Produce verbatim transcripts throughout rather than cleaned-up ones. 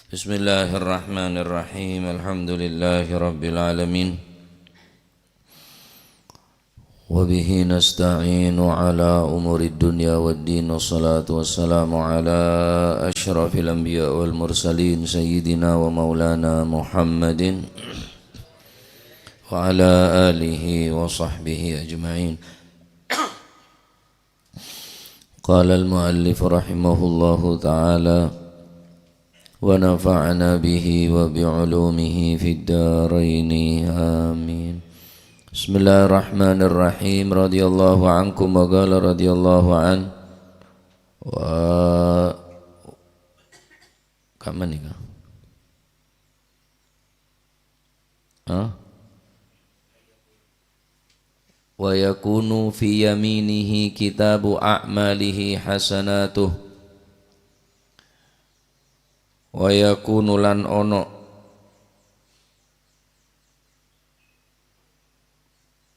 Bismillahirrahmanirrahim. Alhamdulillahirabbil alamin. Wa bihi nasta'inu ala umurid dunya waddin. Wassalatu wassalamu ala asyrafil anbiya wal mursalin, sayyidina wa maulana Muhammadin wa ala alihi wa sahbihi ajma'in. Qala al-muallif rahimahullahu ta'ala, wa nafa'ana bihi wa bi ulumihi fid daraini, amin. Bismillahirrahmanirrahim. Radhiyallahu ankum wa qala radhiyallahu an. Wa, kapan nih, Kak? Hah? Wa yakunu fi yaminihi kitabu a'malihi hasanatuh. Wa yakunu lan ono,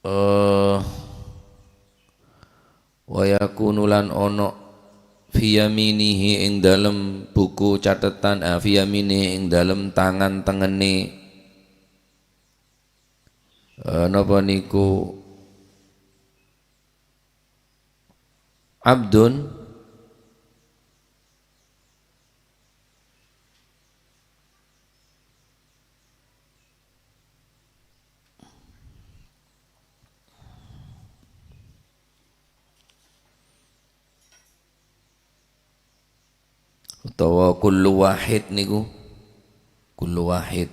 eh, wa yakunu lan ono fi yaminihi ing dalem buku cathetan, ah, fi yaminihi ing dalem tangan tengene. Eh, napa niku? Abdun. Utawa kullu wahid niku, kullu wahid.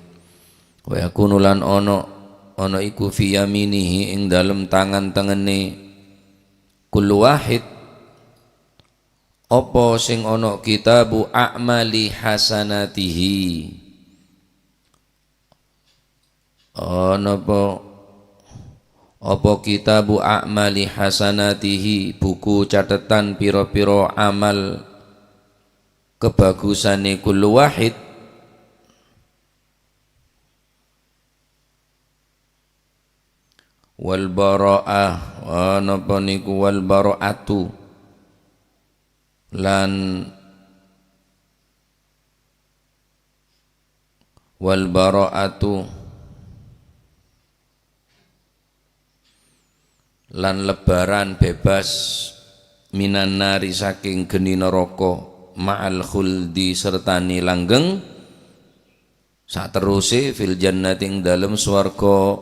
Wa yakunu lan ono, ono iku fi yaminihi ing dalem tangan tengene kullu wahid, apa sing ono kitabu a'mali hasanatihi. Oh, napa, apa kitabu a'mali hasanatihi, buku cathetan pira-pira amal kebagusane kullu wahid? Wal bara'ah, oh, napa niku wal bara'atu? Lan Wal bara'atu, lan lebaran bebas, minan nari saking geni neraka, ma'al khuldi sertane langgeng, saterruse fil jannati ing dalem swarga.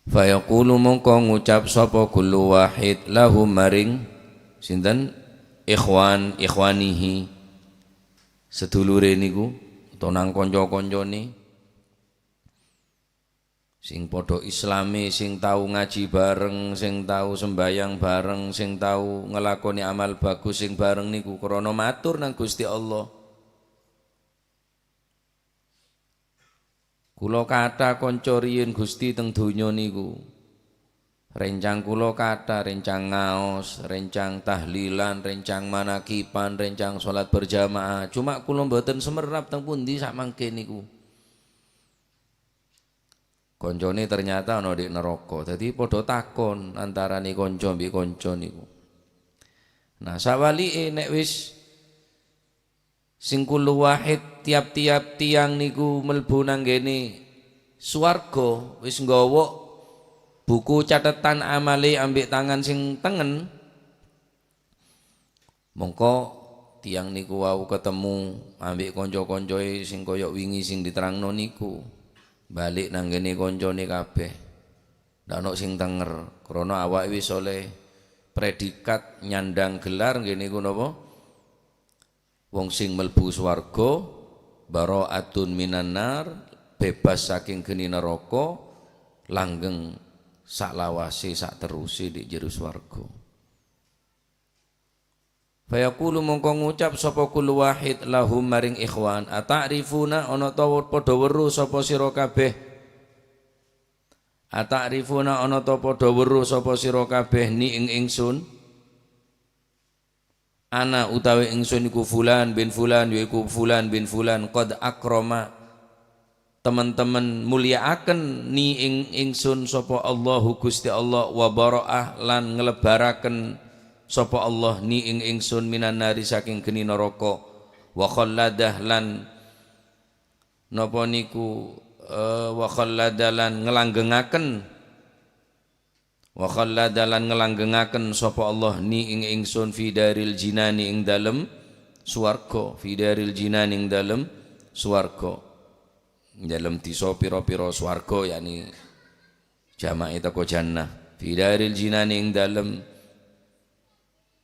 Fayaqulu mongko ngucap sapa kullu wahid lahu maring sinten? Ikhwan, ikhwanihi. Sedulure niku, utawa nang kanca-kancane. Sing padha Islame, sing tau ngaji bareng, sing tau sembayang bareng, sing tau ngelakoni amal bagus sing bareng niku krana matur nang Gusti Allah. Kula kathah kanca riyen Gusti teng donya niku. Rencang kula kathah, rencang ngaos, rencang tahlilan, rencang manakiban, rencang salat berjamaah. Cuma kula mboten semerap teng pundi samangke niku. Kancane ternyata ana dik neraka. Dadi padha takon antarane kanca mbek kanca niku. Nah, sawalike nek wis sing kullu wahid, tiap-tiap tiyang niku mlebu nang kene swarga, wis nggawa buku cathetan amale ambek tangan sing tengen. Mongko tiyang niku wau ketemu ambek kanca-kancae sing kaya wingi sing diterangno niku. Balik nang kene kancane kabeh. Ndak ono sing tenger, krana awake wis oleh predikat nyandang gelar nggih niku napa? Wong sing mlebu swarga, bara'atun minan nar, bebas saking geni neraka, langgeng saklawase, sakterruse dik jero swarga. Fayaqulu mongko ngucap sapa kullu wahid lahum maring ikhwan, "Ata'rifuna ana ta padha weruh sapa sira kabeh? Ata'rifuna ana ta padha weruh sapa sira kabeh ni ing ingsun?" Ana utawi ingsun iku fulan bin fulan, yaiku fulan bin fulan, qad akrama, teman-teman mulyaaken ni ing ingsun sapa Allahu Gusti Allah, wa bara'ah lan nglebaraken sapa Allah ni ing ingsun minan nari saking geni neraka. Wa khalladah lan napa niku, eh, wa khallada lan nglanggengaken, wa khallada lan nglanggengaken sapa Allah ni ing ingsun fi daril jinani ing dalem swarga, fi daril jinani ing dalem swarga. Ing dalem disa pira-pira swarga, yakni jama'i teko jannah. Fi daril jinani ing dalem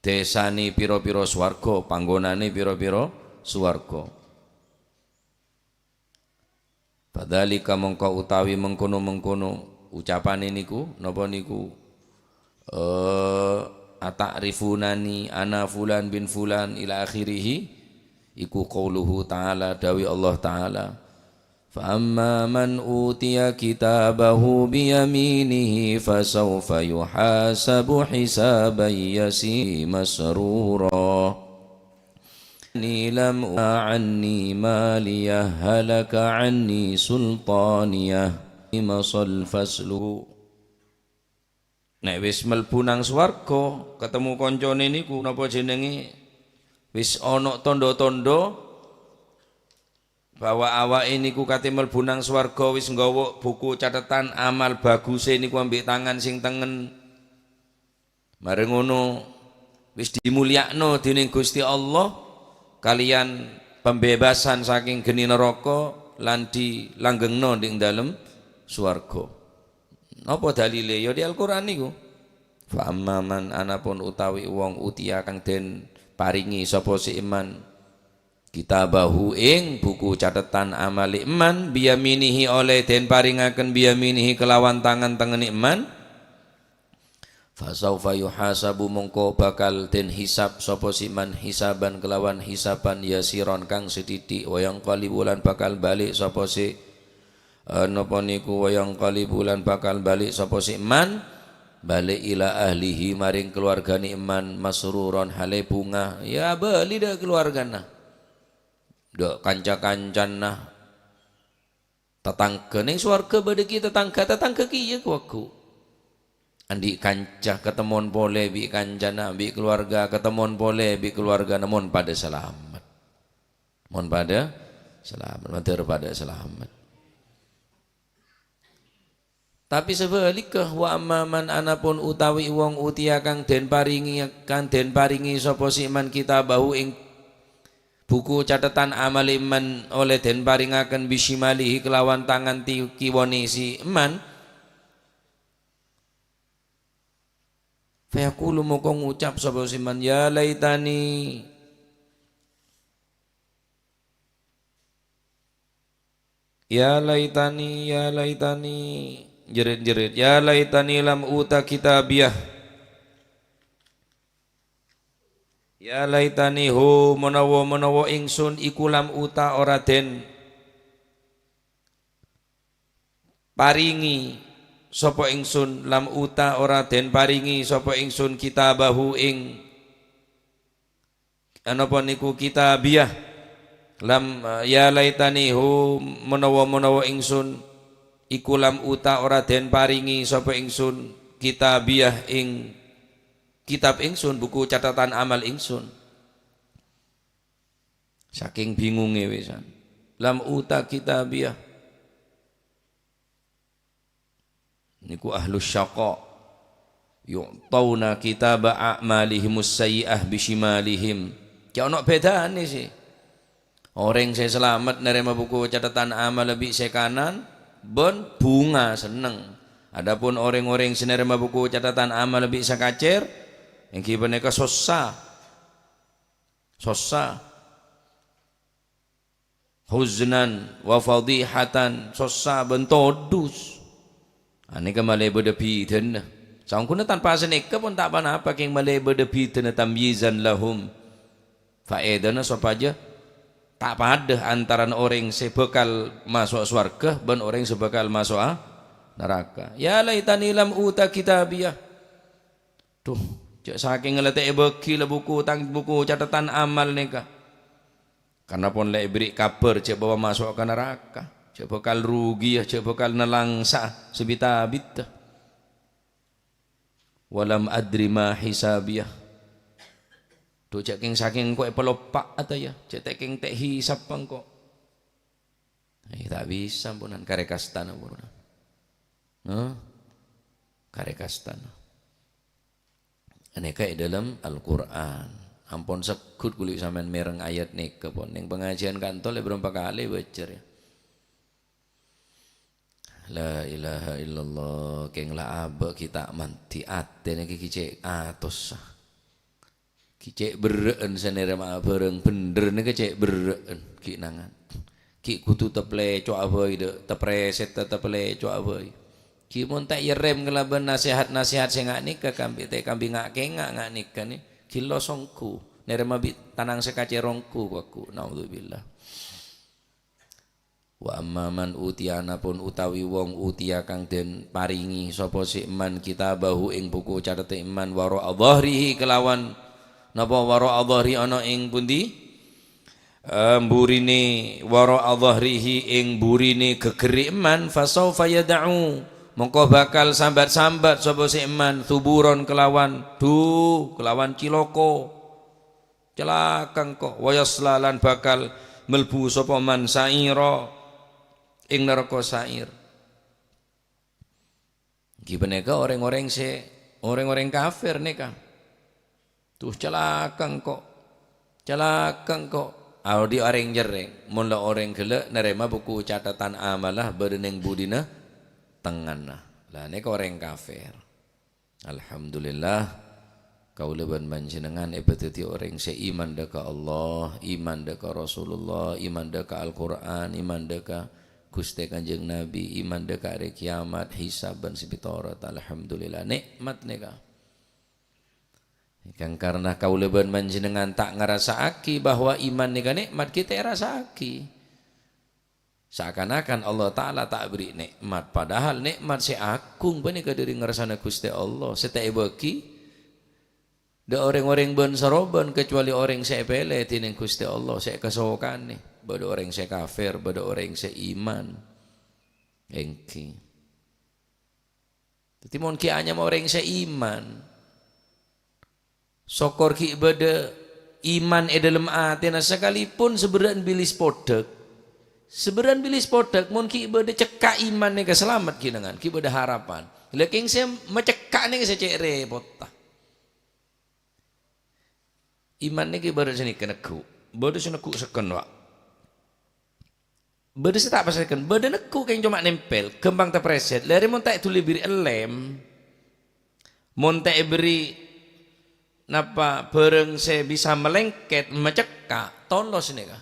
desane pira-pira swarga, panggonane pira-pira swarga. Fadzalika mongko utawi mengkono-mengkono ucapane niku, napa niku, eh, "Ata'rifunani ana fulan bin fulan," ila akhirih, iku qauluhu ta'ala, dawuh Allah Ta'ala, "Fa amma man utiya kitabahu biyaminihi fasawfa yuhasabu hisaban yasi masrura." Ni lam anni maliyah halaka anni sultaniyah. Imasal faslu. Nek wis mlebu nang swarga, ketemu koncone niku, napa jenenge, wis ana tandha-tandha bahwa awake niku kate mlebu nang swarga, wis nggawa buku cathetan amal baguse niku ambek tangan sing tengen. Mare ngono, wis dimulyakno dening Gusti Allah kaliyan pembebasan saking geni neraka lan dilanggengno ning dalem swarga. Napa dalile? Ya di Al-Qur'an niku. "Fa amma man," anapun utawi wong, "utiya kang den paringi sapa si iman, kitabahu ing buku cathetan amale iman, biyaminihi oleh den paringaken biyaminihi kelawan tangan tengene iman, fasaufa yuhasabu mongko bakal den hisab sapa si iman hisaban kelawan hisaban yasiron kang sithik, wa yanqalibu lan bakal balik sapa si, eh, napa niku, wa yanqalibu lan bakal balik sapa si iman, balik ila ahlihi maring keluargane iman masruron hale bungah. Ya bali dha' keluargana. Dha' kanca-kancana. Tatangga ning swarga badha ki tatangga, tatangga kiye kowagu. Andi' kanca ketemon pole bi' kancana, bi' keluarga ketemon pole bi' keluargana mon padha salamet. Mon padha salamet, mator padha salamet. Tapi sebalikka, wa amma man anapun utawi wong utiya kang den paringi, kang den paringi sapa si man kitabahu ing buku cathetan amale man oleh den paringaken bisimalihi kelawan tangan ti-, kiwone si man. Fayaqulu moko ngucap sapa si man, "Ya laitani." Ya laitani, ya laitani, jerit-jerit, "Ya laitani lam uta kitabiyah." Ya laitani, ho, menawa, menawa ingsun iku lam uta ora den paringi sapa ingsun, lam uta ora den paringi sapa ingsun kitabahu ing Anapa niku kitabiyah? Lam, ya laitani hu menawa-menawa ingsun iku lam uta ora den paringi sapa ingsun kitabiyah ing kitab ingsun, buku catatan amal ingsun. Saking bingunge wisan. Lam uta kitabiyah. Niku ahlus syaqa. Yu'tauna kitaba a'malihimus sayyi'ah bisyimalihim. Cè' ono bedane sih. Oreng sè salamet narèma buku catatan amal bi' sè kanan, bân bhunga senneng. Adapun oreng-oreng sè narèma buku catatan amal bi' sè kacèr, èngghi panèka sossa. Sossa. Huznan wa fadihatan, sossa bân todus. Anèka malè bâdâ bhidhâna. Saongghuna tanpa sanèka pon ta' ponapa kèng malè bâdâ bhidhâna tamyizan lahum. Faèdana sopajâ ta' padâ antarana orèng sè bhâkal maso' sowarghâ bân orèng sè bhâkal maso'a naraka. Ya laitani lam uta kitabiyah. Duh, jhâ' sakèngnga la ta' èbâghi la buku tang-, buku catatan amal nèka. Karna pon la èberri' kabhâr jhâ' bâ' maso' ka naraka, jhâ' bhâkal rugi, ya, jhâ' bhâkal nalangsa sabita-bita. Walam adri ma hisabiyah. Dhu jhâ' kèng-sakèng engko' èpaloppa'a ta' iyâ, jhâ' ta' kèng ta' èhisab engko'. Eh, ta' bisa, amponan, karè kastana, amponan. Hah? Karè kastana. Nèka è dâlem Al-Qur'an. Ampon segghut kulâ sampèyan mèreng ayat nèka, pon. Neng pangajiân ka'dinto lè bârâmpa kalè bâca, yâ. La ilaha illallah, kèng la abâ' ghi' ta' mandhi, atèna ghi' cè' atossa. Ghi' cè' berrâ'ân sè narèma'a bhârâng bhendher nèka cè' berrâ'ân, ghi' nangan. Ghi' kodhu tapalèco'a bhâi, dâ', taprèsèt, tapalèco'a bhâi. Ghi' mon ta' èrèm kalabân nasèhat-nasèhat sè nga' nèka, kambi, ta' kambi nga'-kènga' nga' nèka nè, ghi' lo' songghu. Narèma bi' tanang sè kacèrongku, kowaku. Naudzubillah. Wa amma man utiya, anapun utawi wong utiya kang den paringi sapa si man kitabahu ing buku catete man wara'a dhahrihi kelawan napa wara'a dhahri ana ing pundi? Eh, mburine wara'a dhahrihi ing mburine gegere man fasaufa yad'u mongko bakal sambat-sambat sapa si man suburon kelawan du kelawan ciloko. Calaka engko', wa yasla lan bakal melbu sapa man sa'ira ing naraka sa'ir. Ghi panèka orèng-orèng sè, orèng-orèng kafir nèka. Duh, calaka engko'. Calaka engko'. Aodi orèng cerrèng, mon la orèng ghellâ' narèma buku catatan amalla bâdâ neng budina tengngana. La nèka orèng kafir. Alhamdulillah, kaulâ bân panjhennengngan èpadhâddhi orèng sè iman dâ' ka Allah, iman dâ' ka Rasulullah, iman dâ' ka Al-Qur'an, iman dâ' ka Ghustè Kanjeng Nabi, iman dâ' ka arè kiyamat, hisab bân sè pètoro'. Alhamdulillah, nè'mat nèka. Kang karna kaulâ bân panjhennengngan ta' ngarassa'aghi bahwa iman nèka nè'mat, ghi' ta' èrassa'aghi. Seakan-akan Allah Ta'ala ta' aberri' nè'mat, padahal nè'mat sè agung panèka dâri ngarsana Ghustè Allah, sè ta' èbâghi dâ' orèng-orèng bân-sarobân, kecuali orèng sè èpèlè dhinèng Ghustè Allah, sè èkasokanè. Bâdâ orèng sè kafir, bâdâ orèng sè iman. Èngghi. Dhâddhi, mon ghi' anyama orèng sè iman, sokor ghi' bâdâ iman è dâlem atèna, sakalipun sabherrâ'ân bilis podhâk. Sabherrâ'ân bilis podhâk, mon ghi' bâdâ cekka' iman nèka salamet ghi' nangan, ghi' bâdâ harapan. La kèng sè macekka' nèka sè cè' rèpotta. Iman nèka bâdâ sè nèka neggu', bâdâ sè neggu' sekken, wa. Bâdâ sè ta' pas sekken, bâdâ neggu' kèng coma nèmpèl, ghâmpang taprèsèt. La arè mon ta' èduli bherri' ellem, mon ta' èbherri' napa bhârâng sè bisa malèngkèt, macekka', tolos nèka,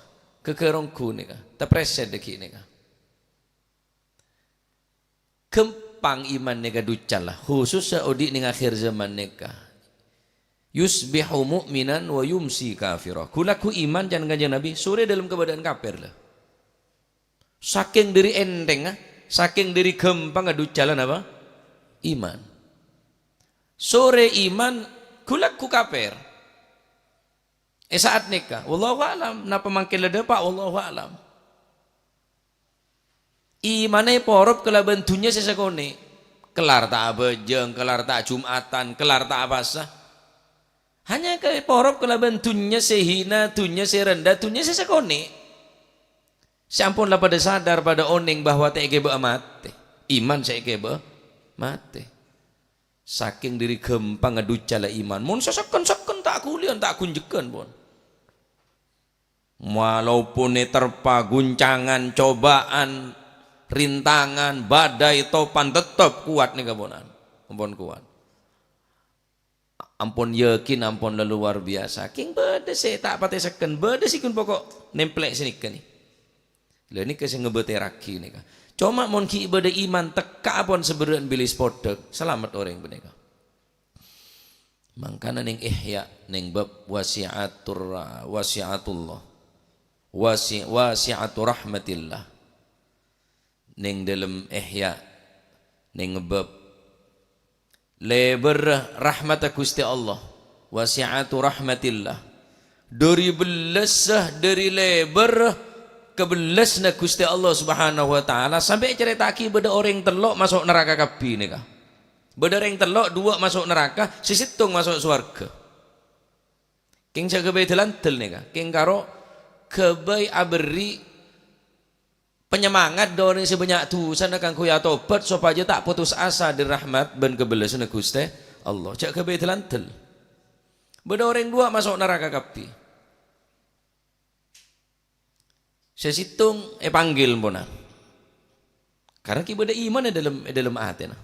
ghâghâr ongghu nèka, taprèsèt dâgghi' nèka. Ghâmpang iman nèka duccalla, khusussa odi' neng akhir zaman nèka. "Yusbihu mu'minan wa yumsi kafira." Ghu-lagghu iman can Kanjeng Nabi, sore dâlem kabâdâ'ân kafir, la. Sakèng dâri ènthèngnga, sakèng dâri ghâmpangnga duccalla napa? Iman. Sore iman, ghu-lagghu kafir. È sa'at nèka, wallahu a'lam, napa mangkèn la dâpa', wallahu a'lam. Imanna èporop kalabân dhunnya sè sakonè'. Kellar ta' abhâjâng, kellar ta' Jum'atan, kellar ta' apasa. Hanya ka èporop kalabân dhunnya sè hina, dhunnya sè rendha, dhunnya sè sakonè'. Sè ampon la padâ sadar, padâ onèng bahwa ta' èghibâ'â matè. Iman sè èghibâ'â matè. Sakèng dâri ghâmpangnga duccalla iman. Mon sè sekken-sekken ta' ghuliyân, ta' ghunjhegghân, pon. Walaupun èterpa guncangan, cobaan, rintangan, badai, topan, tettep kowat nèka, ponan. Ampon kowat. Ampon yakin, ampon la luar biasa. Kèng bâdâ sè ta' patè sekken, bâdâ sè ghun poko' nèmplè' sè nèka nè. Lha nèka sè ngabâtèrraghi nèka. Coma mon ghi' bâdâ iman tekka' pon sabherrâ'ân bilis podhâk, salamet orèng panèka. Mangkana neng Ihya, neng bab wasi'atur, wasi'atullah, wasi-, wasi'atu rahmatillah. Neng dâlem Ihya, neng bab lèbârrâ rahmatta Ghustè Allah, wasi'atu rahmatillah. Dâri bellâssa, dâri lèbârrâ kabellâsna Ghustè Allah Subhanahu wa Ta'ala, sampè' ècarèta'aghi bâdâ orèng tello' maso' naraka kabbhi nèka. Bâdâ orèng tello', duwâ' maso' naraka, sè sèttong maso' sowarghâ. Kèng jhâ' ghâbây dâl-andâl nèka, kèng karo ghâbây aberri' panyemangat dâ' orèng sè bânnya' dhusana kaangghuy atobhât sopajâ ta' potos asa dâri rahmat bân kabellasânna Ghustè Allah. Jhâ' ghâbây dâl-andâl. Bâdâ orèng duwâ' maso' naraka kabbhi. Sè sèttong èpanggil pona. Karna ghi' bâdâ iman è dâlem, è dâlem atèna.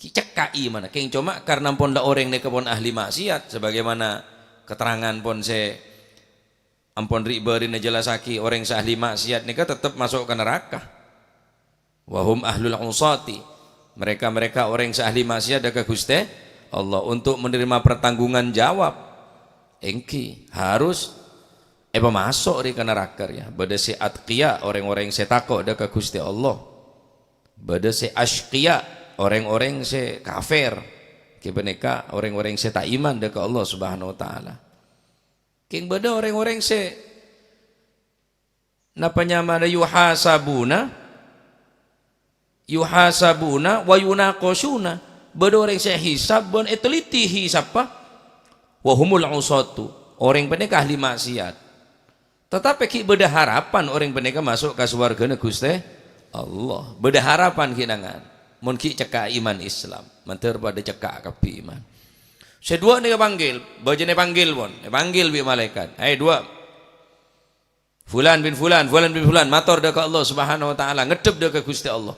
Ghi' cekka' imanna. Kèng coma karna ampon la orèng nèka pon ahli maksiat, sebagaimana keterangan pon sè ampon ri'-bâri'na jellassaghi, orèng sè ahli maksiat nèka tettep maso' ka naraka. Wa hum ahlul usati. Mereka-mereka orèng sè ahli maksiat dâ' ka Ghustè Allah untuk menerima pertanggungan jawab. Èngghi, harus èpamaso' rè ka naraka rèya. Bâdâ sè atqiya, orèng-orèng sè tako' dâ' ka Ghustè Allah. Bâdâ sè asyqiya, orèng-orèng sè kafir. Ghi panèka orèng-orèng sè ta' iman dâ' ka Allah Subhanahu wa Ta'ala. Kèng bâdâ orèng-orèng sè napa nyamana yuhasabuna, yuhasabuna wa yunaqashuna. Bâdâ orèng sè hisab bân ètelliti hisabbhâ. Wa humul usatu. Orèng panèka ahli maksiat. Tatapè ghi' bâdâ harapan orèng panèka maso' ka sowarghâna Ghustè Allah. Bâdâ harapan ghi' nangan. Mon ghi' cekka' iman Islam. Mandhâr padâ cekka' kabbhi iman. Sè duwâ' nèka panggil. Bâjâna èpanggil, pon. Èpanggil bi' malaèkat. Ayo, duwâ'. Fulan bin fulan, fulan bin fulan, mator dâ' ka Allah Subhanahu wa Ta'ala, ngeddhep dâ' ka Ghustè Allah.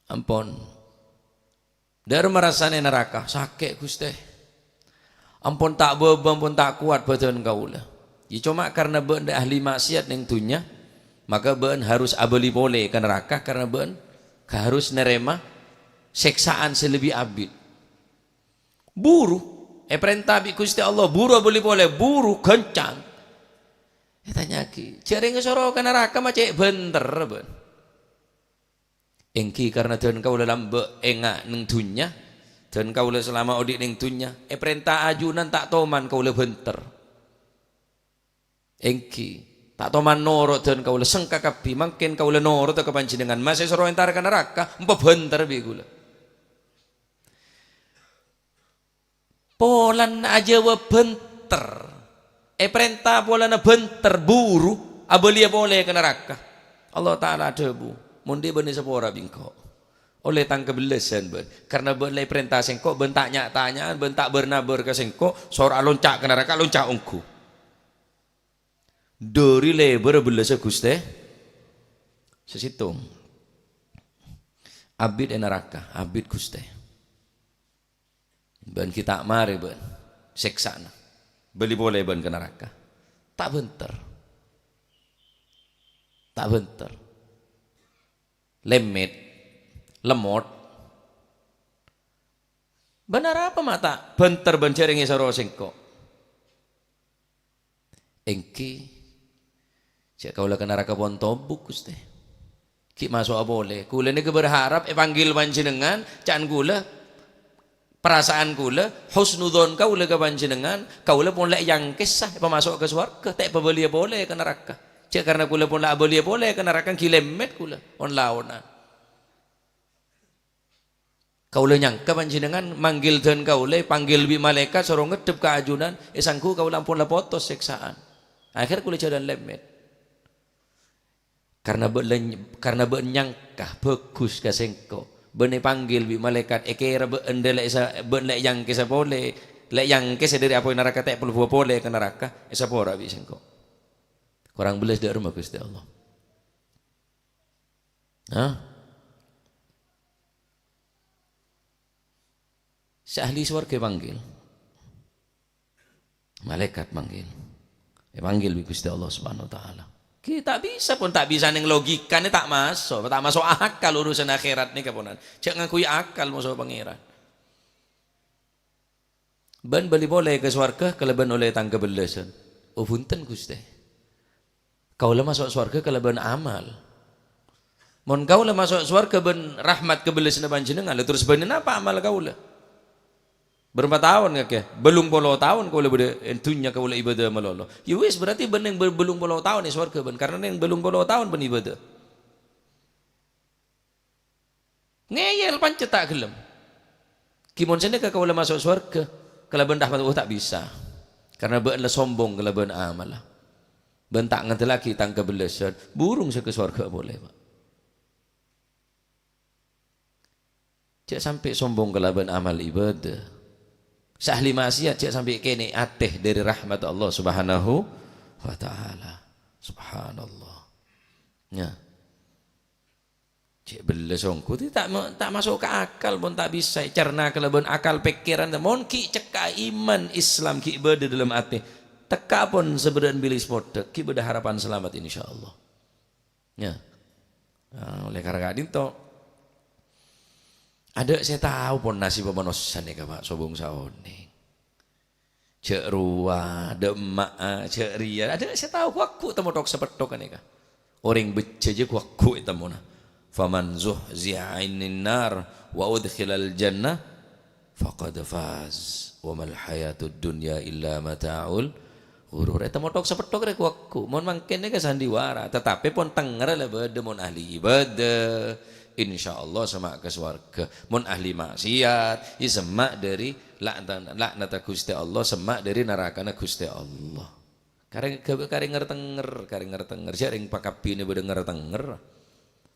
Ampon. Dâ' remma rassana naraka, sakè', Ghustè. Ampon ta' bâbâ, ampon ta' kowat bâdân kaulâ. Yâ, coma karna bâ'na ahli maksiat neng dhunnya, maka bâ'na harus abâli polè ka naraka karna bâ'na harus narèma sèksaan sè lebbi abit. Buru, èparènta bi' Ghustè Allah, buru abâli polè, buru ghâncang. Ètanya'aghi, "Jhâ' rèng èsoro ka naraka ma' cè' bhânter, bân?" Èngghi karna dân kaulâ lambâ' enga' neng dhunnya, dân kaulâ salama odi' neng dhunnya, èparènta ajunan ta' toman kaulâ bhânter. Èngghi, ta' toman noro' dân kaulâ, sengka kabbhi, mangkèn kaulâ noro'a ka panjhennengngan, ma' sè èsoro entar ka naraka, èpabhânter bi' kaulâ. Polana ajâwâb bhânter, èparènta polana bhânter, buru, abâliyâ polè ka naraka. Allah Ta'ala adhâbu, "Mon dhi' bâ'na èsapora bi' Engko'. Ollè Tang kabellasân bâ'na, karna bâ'na la èparènta Sengko', bâ'na ta' nya'-tanya'an, bâ'na ta' bâr-nabâr ka Sengko', soro alonca' ka naraka, lonca' ongghu." Dâri lèbârrâ bellâssâ Ghustè sè sèttong. Abit è naraka, abit Ghustè. Bâ'na ghi' ta' marè bâ'na sèksana. Bâli polè bâ'na ka naraka. Ta' bhânter. Ta' bhânter. Lèmèt. Lemmot. Bâ'na arapa ma' ta' bhânter bân jhâ' rèng èsoro Sengko'? Èngghi, jhâ' kaulâ ka naraka pon tobuk, Ghustè. Ghi' maso'a polè. Kaulâ nèka berharap èpanggil Panjhennengngan, ca'na kaulâ, parasa'an kaulâ, husnudzon kaulâ ka Panjhennengngan, kaulâ pon la èyangkèsa, èpamaso'a ka sowarghâ, ta' èpabâliyâ polè ka naraka. Jhâ' karna kaulâ pon la abâliyâ polè ka naraka, ghi' lèmèt kaulâ, pon laonan. Kaulâ nyangka Panjhennengngan manggil dân kaulâ, èpanggil bi' malaèkat, soro ngeddhep ka ajunan, èsangghu kaulâ ampon la potos sèksaan. Akhèr kaulâ jhâlân lèmèt. Karna bâ'na, karna bâ'na nyangka bhâghus ka sèngko'. Bâ'na èpanggil bi' malaèkat, èkèra bâ'na la èsa-, bâ'na la èyangkèsa polè, la èyangkèsa dâri apoy naraka, ta' èpalebbuwâ polè ka naraka, èsapora bi' sèngko'. Korang bellas dâ' remma Ghustè Allah. Hah? Sè ahli sowarghâ èpanggil. Malaèkat manggil. Èpanggil bi' Ghustè Allah Subhanahu wa Ta'ala. Ghi' ta' bisa pon, ta' bisa neng logikana ta' maso', ta' maso' akal urusan akhèrat nèka ponan. Jhâ' ngangghuy akal moso Pangèran. Bân bâli polè ka sowarghâ kalabân ollè tang kabellasân. Oh, bhunten, Ghustè. Kaulâ maso' sowarghâ kalabân amal. Mon kaulâ maso' sowarghâ bân rahmat kabellasânna Panjhennengngan, la terros bânnè napa amal kaulâ? Bârâmpa taon kakè? Bâllung polo taon kaulâ bâdâ è dhunnya kaulâ ibadah malolo. Ya wis, berarti bânnè bâ-, bâllung polo taon è sowarghâ bân, karna neng bâllung polo taon bân ibadah. Ngeyel panca ta' ghellem. Ghi' mon sanèka kaulâ maso' sowarghâ. kalabân rahmat Allah ta' bisa. Karna bâ'na la sombong kalabân amalla. Bân ta' ngandellaghi tang kabellasân, burung sè ka sowarga polè, Pak. Jhâ' sampè' sombong kalabân amal ibadah. Sè ahli maksiat jhâ' sampè' kènè' atè dhâri rahmat Allah Subhanahu wa Ta'ala. Subhanallah. Ya. Cè' bellas ongghu, ta' ma-, ta' maso' ka akal, pon ta' bisa ècarna kalabân akal pèkkèran. Mon ghi' cekka'a iman Islam ghi' bâdâ dâlem atè, tekka' pon sabârâ'ân bilâ sè podhâ, ghi' bâdâ harapan salamet, insyaallah. Ya. Nah, oleh karena ka'dinto, adâ' sè tao pon nasibbhâ manossa nèka, Pak, sobung saonèng. Jhâ' rowa, dâ' emma'a, jhâ' rèya. Adâ' sè tao ghu-lagghu' temmo thok-sapetthok ghânèka. Orèng bhâjjhâ jhâ' ghu-lagghu' è temmona. "Faman zuhziha 'ainin nar wa udkhilal jannah faqad faz. Wa mal hayatud dunya illa mata'ul ghurur." È temmo thok-sapetthok rè ghu-lagghu'. Mon mangkèn nèka sandiwara. Tatapè pon tengngerra la bâdâ mon ahli ibadah. Insyaallah semma' ka sowarga. Mon ahli maksiat, ya semma' dhâri La'na-, la'nata Ghustè Allah, semma' dhâri narakana Ghustè Allah. Karè-, karè nger-tenger, karè nger-tenger. Jhâ' rèng pakabbhina bâdâ nger-tenger.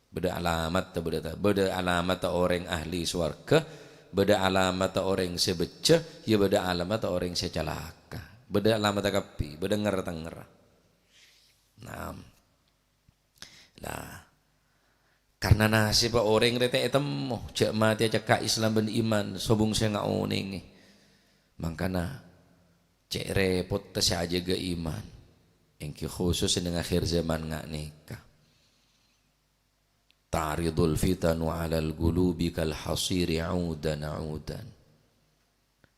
Bâdâ alamatta, bâdâ ta-, bâdâ alamatta orèng ahli sowarga, bâdâ alamatta orèng sè bhâjjhâ, ya bâdâ alamatta orèng sè calaka. Bâdâ alamatta kabbhi, bâdâ nger-tenger. Naam. Lah, karna nasibbhâ orèng rè ta' ètemmo, jhâ' matèya cekka' Islam bân iman, sobung sè ngaonèngè. Mangkana, cè' rèpotta sè ajâgâ iman, èngghi khusus neng akhir zaman nga' nèka. "Ta'ridul fitanu 'alal qulubi kal hasiri 'udan 'udan."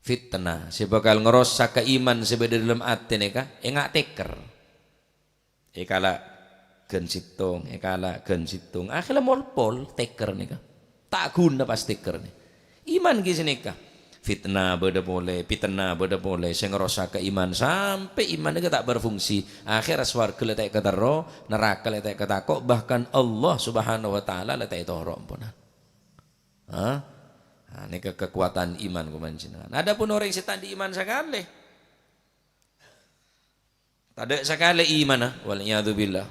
Fitna sè bhâkal ngarosak ka iman sè bâdâ dâlem atè nèka, ènga' tèker. Èkala' ghân sèttong, èkala' ghân sèttong. Akhèrra mol-pol tèker nèka. Ta' ghuna pas tèker nè. Iman ghi' sanèka. Fitna bâdâ polè, fitna bâdâ polè, sè ngarosak ka iman sampè' iman nèka ta' berfungsi. Akhèrra sowarga la ta' èkaterro, naraka la ta' èkatako', bahkan Allah Subhanahu wa Ta'ala la ta' ètoro' ampon. Hah? Nah, nèka kekuatan iman, kaulâ panjhennengan. Adapun orèng sè ta' andi' iman sakalè, tadâ' sakalè imanna, wal iyadzu billah.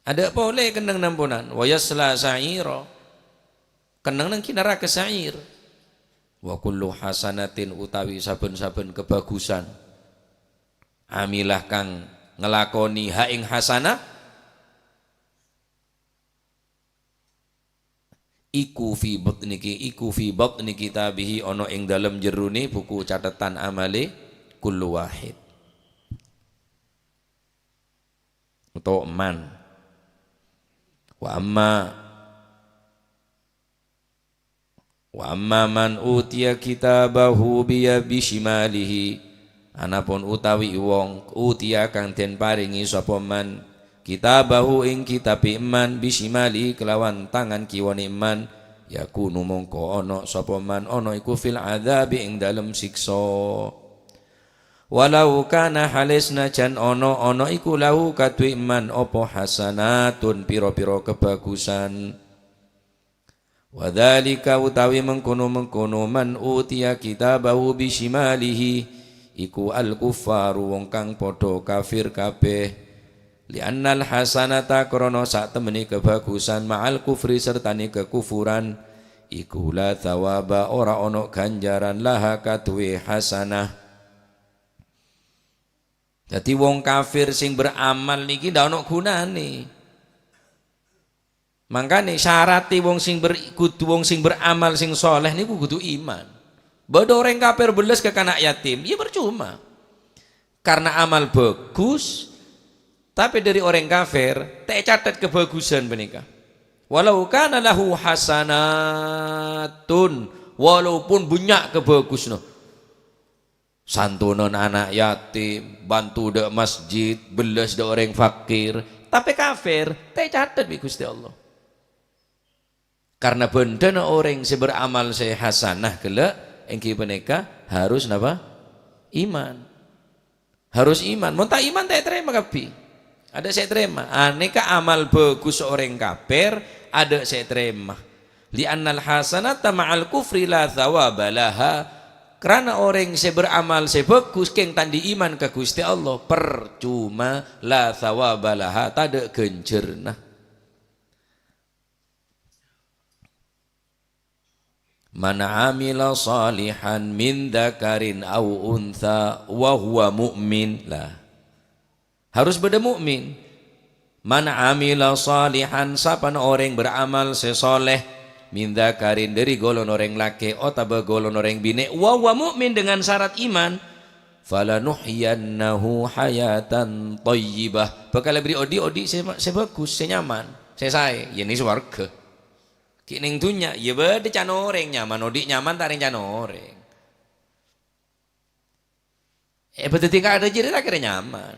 Adâ' polè kennengnganna amponan, wa yasla sa'ira. Kennengnganna ghi' naraka sa'ir. Wa kullu hasanatin, utawi sabbhân-sabbhân kabhâghusân. Amilah kang ngalakonè ha ing hasanah. Iku fi batni ki-, iku fi batni kitabihi, ana ing dalem jerone buku cathetan amale kullu wahid. Utawa man. Wa amma Wa amma man utiya kitabahu biya-, bishimalihi, anapun utawi wong utiya kang den paringi sapa man kitabahu ing kitabe man bishimalihi kelawan tangan kiwane man, yakunu mongko ana sapa man ana iku fil adzabi ing dalem siksa. Walau kana hale senajan ana, ana iku lahu kaduwe man apa hasanatun pira-pira kebagusan. Wa dzalika utawi mengkono-mengkono man utiya kitabahu bishimalihi, iku al-kuffaru wong kang padha kafir kabeh. Li'annal hasanata krana satemene kebagusan ma'al kufri sertane kekufuran, iku la thawaba ora ana ganjaran laha kaduwe hasanah. Dadi wong kafir sing beramal niki ndak ana gunane. Mangkane syarate wong sing ber-, kudu wong sing beramal sing soleh niku kudu iman. Badha oreng kafir beles ka kana' yatim, ya percuma. Karena amal bagus, tapi dari oreng kafir, ta' ecatet kebagusan paneka. Walau kana lahu hasanatun, walaupun banyak kebagusna. Santunan anak yatim, bantu dha' masjid, beles dha' oreng fakir, tape kafir, ta' ecatet bi' Guste Allah. Karena bendhana oreng se beramal se hasanah gella', enggi paneka harus napa? Iman. Harus iman. Mon ta' iman, ta' etarema kabbi. Adha' se etarema. Aneka amal bagus oreng kafir, adha' se etarema. "Li'annal hasanata ma'al kufri la thawaba laha." Karana orèng sè beramal sè bhâghus kèng ta' andi' iman ka Ghustè Allah, parcoma, la thawaba laha, tadâ' ghânjhârânna. "Man 'amila shalihan min dzakarin aw untha wa huwa mu'min." Lah, harus bâdâ mukmin. "Man 'amila shalihan," sapana orèng beramal sè sholeh, "min dzakarin," dâri golongan orèng lakè' otabâ golongan orèng binè', "wa huwa mu'min," dengan syarat iman, "falanuhyiyannahu hayatan thayyibah," bhâkal èberri' odi', odi' sè, sè bhâghus, sè nyaman, sè saè, ya'ni sowarghâ. Ghi' neng dhunnya, iyâ bâdâ can orèng nyaman, odi' nyaman ta' rèng can orèng. È, bâdâ dhika adâ' jârèya ta' kèra nyaman.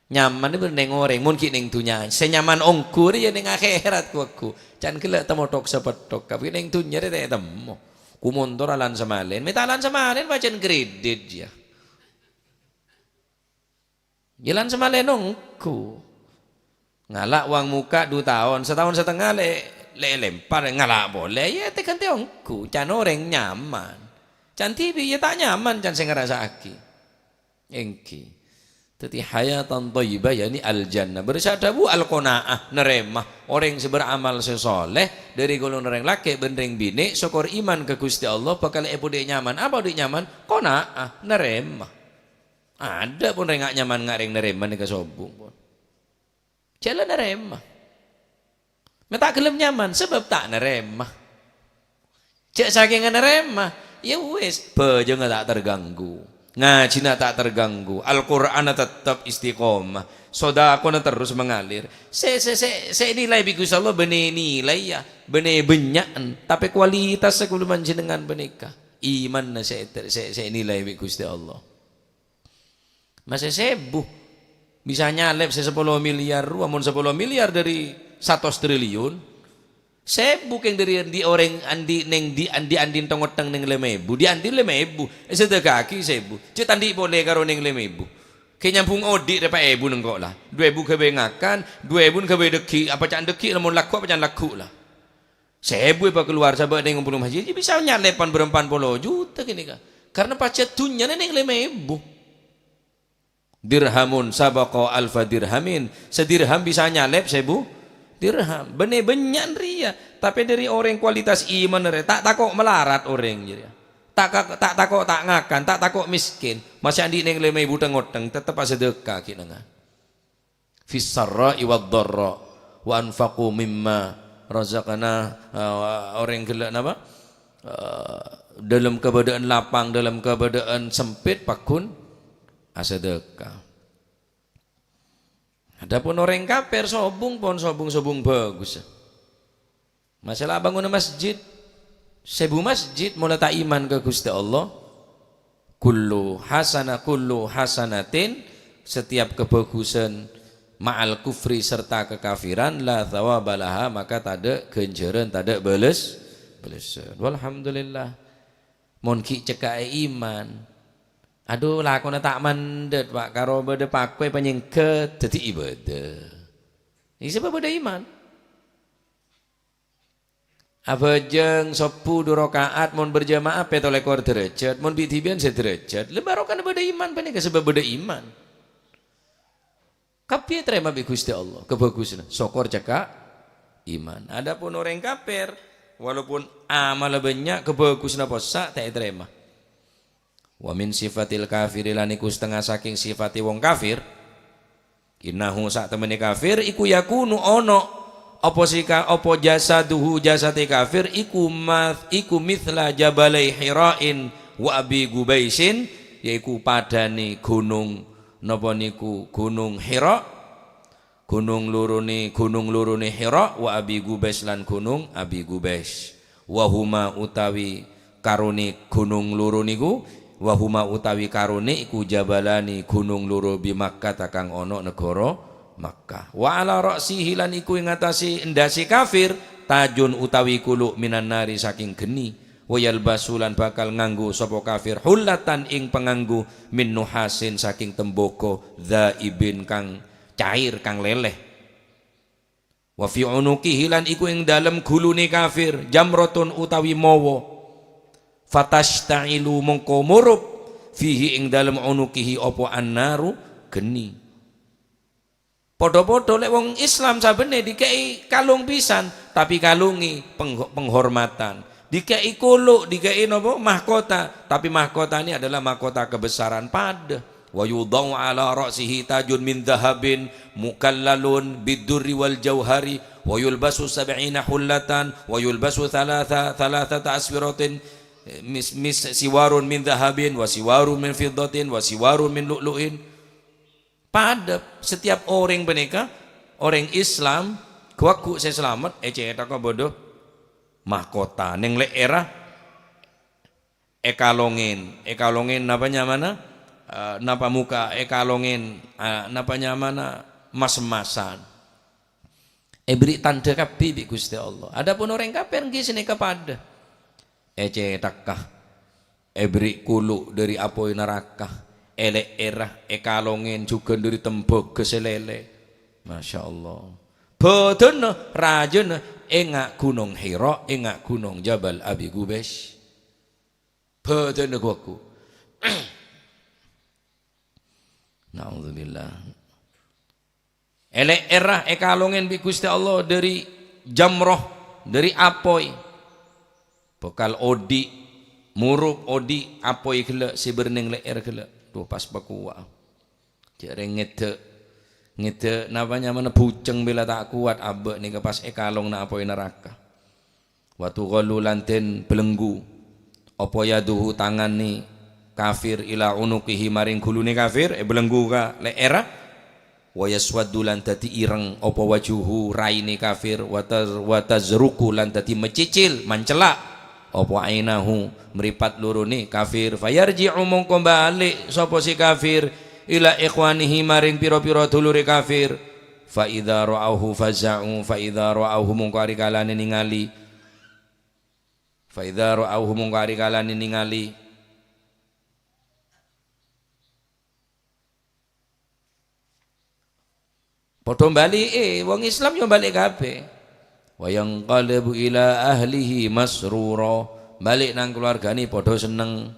Nyaman bâdâ neng orèng, mon ghi' neng dhunnya. Sè nyaman ongghu rèya neng akhèrat, ghu-, ghu. Can ghellâ' temmo thok-sapèthok, tapè neng dhunnya rèya ta' temmo. Ghu montor lan samalèn. Mè' ta' lan samalèn, pajhât kredit, yâ. Yâ lan samalèn ongghu. Ngala' uwang muka du taon, sataon satengnga lè-, lè-, lèmpar, ngala' polè, yâ ètè-ghântè ongghu. Can orèng nyaman. Can dhibi' yâ ta' nyaman, can sè ngarassa'aghi. Èngghi. Dhâddhi hayatan thayyibah, ya'ni al-jannah. Bârâs adhâbu al-qana'ah, narèma. Orèng sè beramal sè sholeh, dâri golongan orèng lakè' bân rèng binè', sokor iman ka Ghustè Allah, bhâkal èpodi' nyaman. Apa odi' nyaman? Qana'ah, narèma. Adâ' pon rèng nga' nyaman nga' rèng narèma nèka sobung pon. Jhâ' la narèma. Mè' ta' ghellem nyaman, sabâb ta' narèma. Jhâ' sakènga narèma, yâ wis, bhâjângnga ta' terganggu. Ngajhina ta' terganggu. Al-Qur'anna tettep istiqomah. Sodakona terros mengalir. Sè, sè, sè, sè ènilai bi' Ghustè Allah bânnè nilai, yâ. Bânnè bânnya'en. Tapè kualitas sakabellunna panjhennengngan panèka. Imanna sè, sè, sè ènilai bi' Ghustè Allah. Masè sèbu. Bisa nyalèp sè sapolo miliar rowa, mon sapolo miliar dâri satos triliun. Sèbu kèng dâri andi' orèng andi' neng di-, andi'-andi' tong-ottong neng lèma èbu. Di-andi' lèma èbu. Èsadâka'aghi sèbu. Cè' ta' andi' polè karo neng lèma èbu. Kè nyambhung odi' rè pa èbu nèngko' la. Du èbu ghâbây ngakan, du èbu ghâbây dâggi', apa ca'na dâggi' la mon lagghu', apa ca'na lagghu' la. Sèbu èpakalowar sabâ' neng ompong masjid, bisa nyalèp pan bârâmpan polo juta ghânèka. Karna pajhât dhunnyana neng lèma èbu. "Dirhamun sabaqa alfa dirhamin." Sadirham bisa nyalèp sèbu dirham. Bânnè bânnya'en rèya. Tapè dâri orèng kualitas iman rè, ta' tako' malarat orèng jârèya. Ta' ka-, ta' tako' ta' ngakan, ta' tako' mèskèn. Masè andi' neng lèma èbu tong-ottong, tettep asadâka ghi' nèngan. "Fis sarra'i wad dharra, wa anfaqu mimma razaqna," eh, orèng ghellâ' napa? Eh, dâlem kabâdâ'ân lapang, dâlem kabâdâ'ân sempit, pagghun asadâka. Adapun orèng kafir, sobung pon sobung-sobung bhâghus. Masalah bangona masjid, sèbu masjid, mon la ta' iman ka Ghustè Allah. Kullu hasana-, kullu hasanatin, setiap kebhâghusân, ma'al kufri, serta kekafiran, la thawaba laha, maka tadâ' ghânjhârân, tadâ' bâles-, bâlessân. Walhamdulillah. Mon ghi' cèka'è iman. Adhu, lakona ta' mandhât, Pak, karo bâdâ pakowè panyèngghât dhâddhi ibâdâ. Iyâ, sabâb bâdâ iman. Abhâjâng sobbhu du raka'at, mon berjamaah pètto lèkor dârâjhât, mon bi'-dhibi'ân sadârâjhât. La barokana bâdâ iman panèka, sabâb bâdâ iman. Kabbhi ètarèma bi' Ghustè Allah, kabhâghusânna. Sokor cèka' iman. Adapun orèng kafir, walaupun amalla bânnya', kabhâghusânna possa', ta' ètarèma. Wa min sifatil kafiri, lan iku satengnga sakèng sifate wong kafir. Innahu, satemene kafir, iku yakunu ono, apa sika-, apa jasaduhu, jasade kafir, iku math-, iku mithla jabalai Hira'in wa Abi Gubaisin, yaiku padane gunung, napa niku, Gunung Hira, gunung lorone, gunung lorone Hira, wa Abi Gubais, lan Gunung Abi Gubais. Wa huma, utawi karone gunung loro niku, wa huma, utawi karone iku jabalani, gunung loro, bi Makkah, kang ana negara Makkah. Wa ala ra'sihi, lan iku ing atase endase kafir, tajun utawi kuluk, minan nari, saking geni. Wa yalbasu, lan bakal nganggo sapa kafir, hullatan, ing panganggo, min nuhasin, saking tembaga, dzaibin, kang cair, kang leleh. Wa fi unuqihi, lan iku ing dalem gulune kafir, jamratun utawi mawa. Fatashta'ilu, mongko murup, fihi, ing dalem unuqihi, apa annaru, geni. Padha-padha lek wong Islam sabenne dikei kalung pisan, tapi kalunge peng-, penghormatan. Dikei kuluk, dikei napa? Mahkota, tapi mahkota ini adalah mahkota kebesaran. Padha. Wa yudha'u ala ra'sihi tajun min dzahabin mukallalun biddurri wal jauhari, wa yulbasu sab'ina hullatan, wa yulbasu thalatha, thalathata aswiratin, mis-, mis-, siwarun min dzahabin, wa siwarun min fiddatin, wa siwarun min lu'lu'in. Padha, setiap oreng paneka, oreng Islam, ghu-lagghu se salamet, ecethagga padha mahkota. Neng le'erra ekalongen, ekalongen napa nyamana? Eh, napa muka ekalongen, eh, napa nyamana? Mas-emasan. Eberri' tandha kabbi bi' Guste Allah. Adapun oreng kafir ngghi saneka padha. Ecethagga, eberri' kuluk dhari apoy naraka, ele'erra, ekalongen jugan dhari tembaga se lele. Masya Allah. Badanna, rajana, enga' Gunong Hira, enga' Gunong Jabal Abi Kubais. Badanna ghu-lagghu. Naudzubillah. Ele'erra ekalongen bi' Guste Allah dhari jamroh, dhari apoy. Bakal odi', murup odi' apoy ghella' se bâr neng le'er ghella'. Duh, pas pakowa'a. Jhâ' reng ngedda', ngedda' napa nyamana bujeng bela ta' kowat, abâ' neka pas ekalongna apoy naraka. Wa tughallu lan den belenggu apa yaduhu tanganne kafir ila unuqihi maring gulune kafir, ebelenggu ka le'erra. Wa yaswaddu lan dadi ireng apa wajuhu raine kafir, wa taz-, wa tazruqu lan dadi mecicil, mancella' apa ainahu mripat lorone kafir. Fayarji'u mongko balik sapa si kafir ila ikhwanihi maring pira-pira dulure kafir. Fa idza ra'auhu faza'u, fa idza ra'auhu mongko ari kalane ningali. Fa idza ra'auhu mongko ari kalane ningali. Padha bali'e, wong Islam yo balik kabeh. Wa yanqalibu ila ahlihi masrura. Balik nang keluargane padha seneng.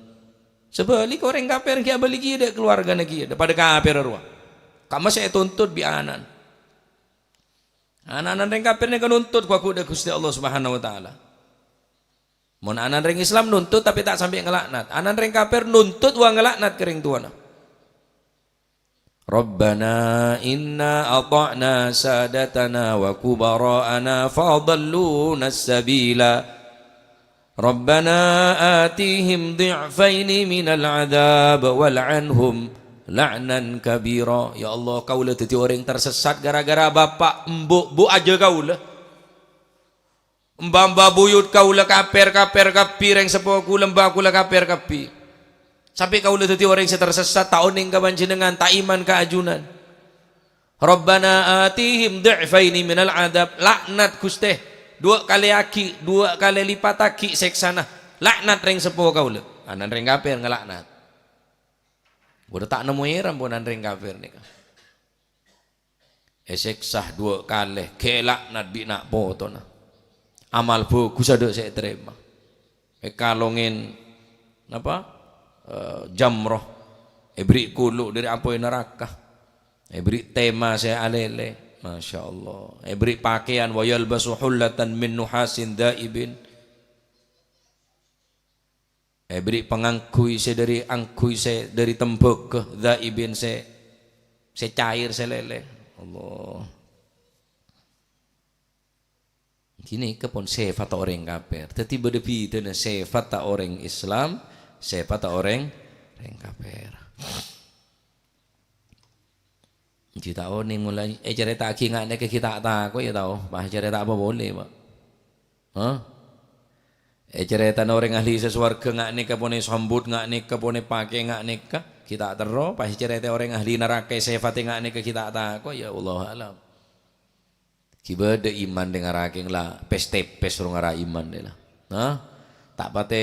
Sebaliknya oreng kafir ngghi abalik kiyadha' keluargana kiyadha'. Padha kafir rowa. Kamma se etuntut bi' ana'na. Ana'na reng kafir neka nuntut ghu-lagghu dha' Guste Allah Subhanahu wa Ta'ala. Mon ana'na reng Islam nuntut tapi ta' sampe' ngelaknat. Ana'na reng kafir nuntut wa ngelaknat ka reng towana. Rabbana inna ata'na sadatana wa kubara'ana fadalluna sabila. Rabbana atihim dhi'faini minal adzab wal'anhum la'nan kabira. Ya Allah, kaula dadi oreng tersesat gara-gara bapa', embu', bu' aja kaula. Emba-emba buyut kaula kaper-kaper kabbi, reng seppo kaula emba kaula kaper kabbi. Sampe kaula dadi oreng se tersesat, ta' oneng ka Panjennengan, ta' iman ka ajunan. Rabbana atihim dhi'faini minal adzab. Laknat, Guste. Dua kale agi, dua kale lipatagi seksana. Laknat reng seppo kaula. Ana'na reng kaper ngelaknat. Bhuto ta' nemmo eran ponapa reng kaper neka. Eseksa dua kale, gelaknat bi' na' potona. Amal bhâghus adha' se etarema. Ekalongen, napa? Eh, jamroh. Eberri' kulu' dhari apoy naraka. Eberri' tema se alele. Masya Allah. Eberri' pakeyan, "Wa yalbasu hullatan min nuhasin dhaibin." Eberri' pangangguy se dhari, angguy se dhari tembaga, dhaibin se, se cair, se lele. Allah. Ghâneka pon sefat oreng kaper. Dadi bâdâ bidhâna sefat oreng Islam, sefat oreng, oreng kaper. Ghi' ta' oneng molaè, eh, ècarèta'aghi nga' nèka ghi' ta' tako', ya, tao? Pas ècarèta' apa polè, Pak? Hah? Eh, ècarètana orèng ahli sè sowarghâ nga' nèka ponè sambut, nga' nèka ponè pakè, nga' nèka ghi' ta' terro, pas ècarèta orèng ahli naraka sèfatè nga' nèka ghi' ta' tako', ya, Allahu a'lam. Ghi' bâdâ iman rèng arèya la pès-tèpès rèng arèya iman rèya la. Hah? Ta' patè,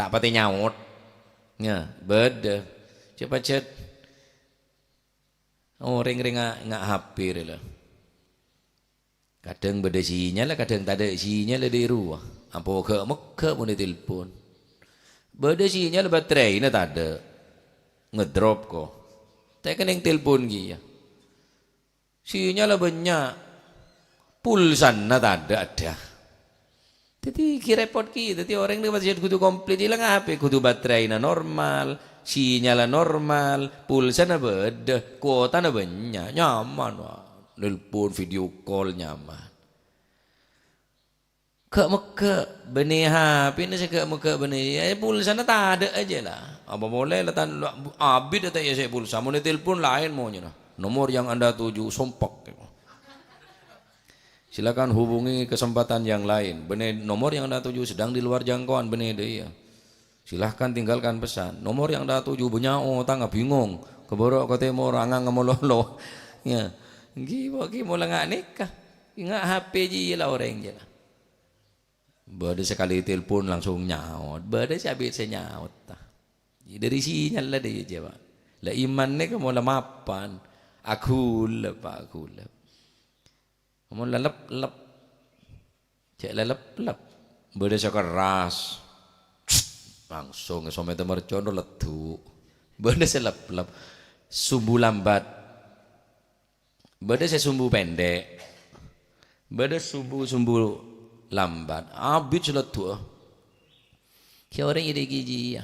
ta' patè nyaot. Ya, bâdâ. Coba cèt. Orèng rèng nga', nga' H P rèya la. Kadhâng bâdâ sinyalla, kadhâng tadâ' sinyalla dâri rowa. Ampo ghâ'-meggâ' mon ètelpon. Bâdâ sinyal baterèna tadâ'. Ngedrop, ko. Ta' kennèng telpon kèya. Sinyalla bânnya'. Pulsana tadâ' adâ. Dhâddhi ghi' repot kèya. Dhâddhi orèng nèka pajhât kodhu komplit. Èlang apa? Kodhu baterèna normal, sinyalla normal, pulsana bâdâ, kuotana bânnya'. Nyaman, wa. Nelpon, video call, nyaman. Ghâ'-meggâ' bânnè H P-na sè ghâ'-meggâ' bânnè, ya, pulsana tadâ' ajâ, la. Apa polè la tan-, la, abit ta' iyâ sè pulsa, mon ètelpon laèn monyèna. "Nomor yang Anda tuju sompek." "Silakan hubungi kesempatan yang lain." Bânnè nomor yang Anda tuju sedang di luar jangkauan, bânnè dâ' iyâ. "Silahkan tinggalkan pesan." Nomor yang Anda tuju bânnya' otangnga, bingung. Ka bârâ' ka tèmor, angang ka malolo. Ya. Ghi, ghi mola nga' nèka. Nga' H P jiyâ la orèng jiyâ la. Bâdâ sakalè telpon langsung nyaot, bâdâ sè abit sè nyaot, ta. Dâri sinyalla dâ' iyâ, Pak. La iman nèka mola mapan, aghulep, Pak, aghulep. Mon lalep-lep. Cè' lalep-lep. Bâdâ sè kerras. Langsung èsomètè mercon ro leddhu'. Bâdâ sè lep-lep. Sumbu lambat. Bâdâ sè sumbu pendek. Bâdâ sumbu-sumbu lambat. Abit sè leddhu'â. Kè orèng èdhigi jiyâ.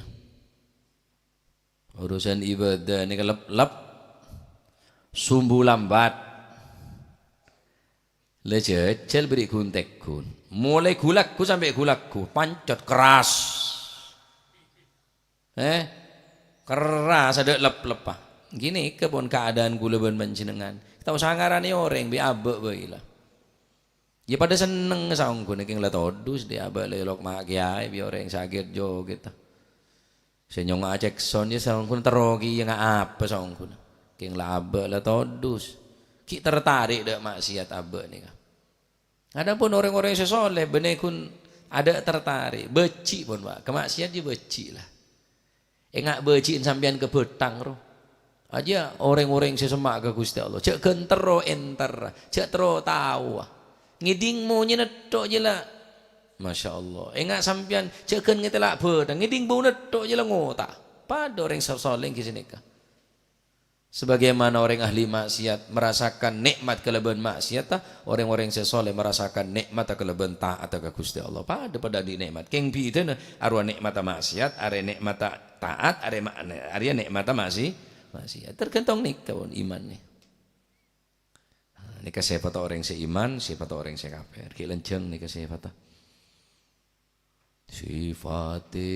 Urusan ibadah nèka lep-lep, sumbu lambat. La jhâjhâl bâri' ghun-tèghun. Molaè ghu-lagghu sampè' ghu-lagghu, pancot kerras. Eh, kerras, adâ' lep-leppa. Ghi nèka pon keadaan kaulâ bân panjhennengngan. Ta' osa ngaranè orèng, bi' abâ' bhâi la. Iyâ padâ senneng saongghuna kèng la todus dhi' abâ' la èlok ma' kèyaè bi' orèng sakèt jogèt. Sè nyongnga' Jackson iyâ saongghuna terro kèya nga' apa saongghuna. Kèng la abâ' la todus. Ghi' tertarik dâ' maksiat abâ' nèka. Adapun orèng-orèng sè soleh bânnè ghun adâ' tertarik. Bâji' pon, Pak. Ka maksiat jiyâ bâji' la. Enga' bâji'na sampèyan ka bhâthang, ro. Ajâ orèng-orèng sè semma' ka Ghustè Allah. Jhâ' ghân terro èntar, jhâ' terro taowa. Ngèdhing monyèna tho' jiyâ la. Masya Allah. Enga' sampèyan jhâ' ghân ngatèla' bhâthang. Ngèdhing bâuna tho' jiyâ la ngota'. Padâ orèng sè soleh ghi' sanèka. Sebagaimana orèng ahli maksiat merasakan nikmat kalabân maksiatta, orèng-orèng sè soleh merasakan nikmatta kalabân ta'atta ka Ghustè Allah. Padâ-padâ andi' nikmat. Kèng bhidhâna arowa nikmatta maksiat, arè nikmatta ta'at, arè ma-, arèya nikmatta ma'si-, maksiat. Tergantung nèka pon imanna. Nèka sèfatta orèng sè iman, sèfatta orèng sè kafir. Ghi' lanjhâng nèka sèfatta. Sifate